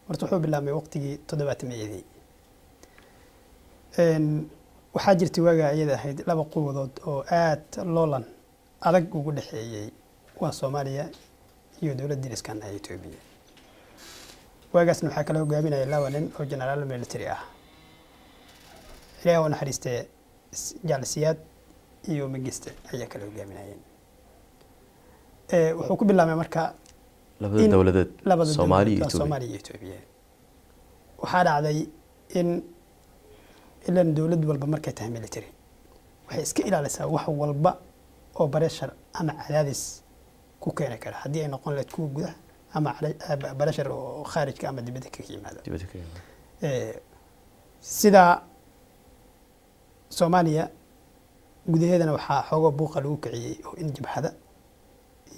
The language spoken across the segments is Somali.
Horta wuxuu bilaabmay waqtigii 70-meeyadii. Waxaa jirtay waagaa iyada ahayd laba quwadood oo aad loolan adag ugu dhexeeyey, waa Soomaaliya iyo dowladda diriskan ah, Etoobiya. Waagaasna waxaa kala hogaaminaya laba nin oo generaal military ah, Ilaah u naxariistee, Jaal Siyaad iyo Mangiste ayaa kala hogaaminayeen. Wuxuu ku bilaabmay marka labada dowladeed, labada Soomaaliya iyo dowladood, Etoobiya. Soomaaliya iyo Etoobiya. Waxaa dhacday in ilan dowlad walba markay tahay military waxay iska ilaalisaa wax walba oo pressure ama cadaadis ku keeni kara, haddii ay noqon lahayd kuwa gudaha ama pressure oo khaarijka ama dibadda kaga yimaada. Dibadda ka yimaada. Sida Soomaaliya gudaheedana waxaa xoogo buuqa lagu kiciyey oo in jabhada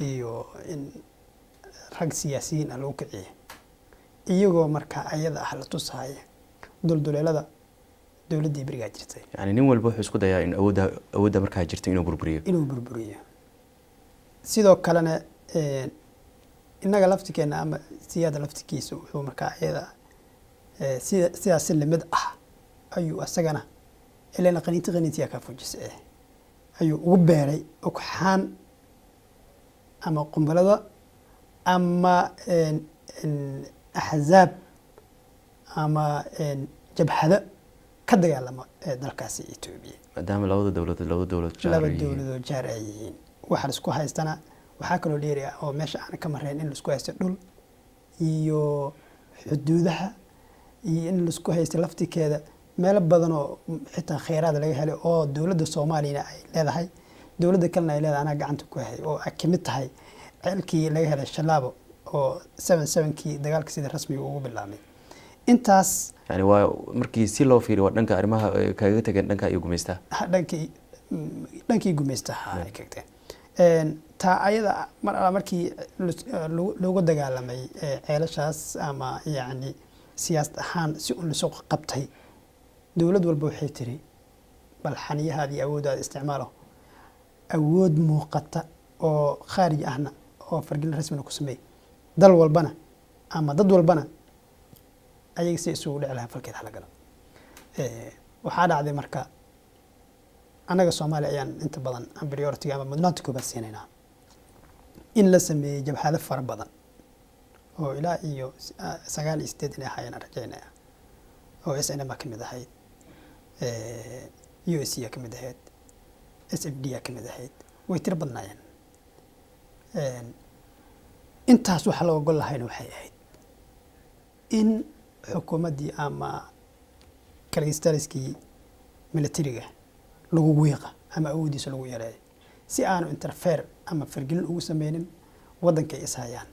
iyo in rag siyaasiyiin ah lagu kiciyey, iyagoo markaa ayada ah la tusahaya dulduleelada dowladdii berigaa jirtay. Yani nin walba wuxuu isku dayaa in awoodda markaa jirta inuu burburiyo. Inuu burburiyo. Sidoo kalena innaga laftikeena ama Siyaada laftikiisa wuxuu markaa ayada sidaas si lamid ah ayuu asagana ilan qaniinti qaniintiyaa kaa fujisa ayuu ugu beeray ugxaan ama qumbalada ama axzaab ama jabhado ka dagaalama ee dalkaasi Etoobiya. Maadaama labada dowladood laba dowlad jaar laba ay yihiin. Dowladood jaar ay yihiin waxa laisku haystana. Waxaa kaloo dheeri ah oo meesha aan ka marrayn in laisku haysto dhul iyo xuduudaha iyo in laisku haysto laftikeeda meelo badan oo xitaa kheyraad laga helay oo dowladda Soomaaliyana ay leedahay, dowladda kalena ay leedahay anaa gacanta ku hay, oo ay kamid tahay ceelkii laga helay Shalaabo oo 77-kii dagaalka sida rasmiga ugu bilaabmay intaas. Yani waa markii si loo fiiriyo waa dhanka arrimaha kaga tageen dhanka iyo gumaystaha. Dhankii gumaystaha ay kagteen. Taa ayada mar alla markii loogu dagaalamay ceelashaas ama yacni siyaasad ahaan si un lasoo qabtay, dowlad walba waxay tiri bal xaniyahaada iyo awooddaada isticmaalo, awood muuqata oo khaarij ahna oo fargelin rasmina ku sameey, dal walbana ama dad walbana ayaga si isugu dhici lahaa falkeed hala galo. Waxaa dhacday marka annaga Soomaaliya ayaan inta badan aan priority ama mudnaanta koobaad siinaynaa in la sameeyey jabhado fara badan oo ilaa iyo 89 inay ahaayeen aan rajaynaya, oo SNM a ka mid ahayd, USC a ka mid ahayd, SFD a ka mid ahayd, way tiro badnaayeen. Intaas waxa loo ogol lahayna waxay ahayd in xukuumaddii ama kaligistaliskii militariga lagu wiiqa ama awooddiisa lagu yareeyo, si aanu interfere ama fargelin ugu sameynin waddanka ay ishayaan.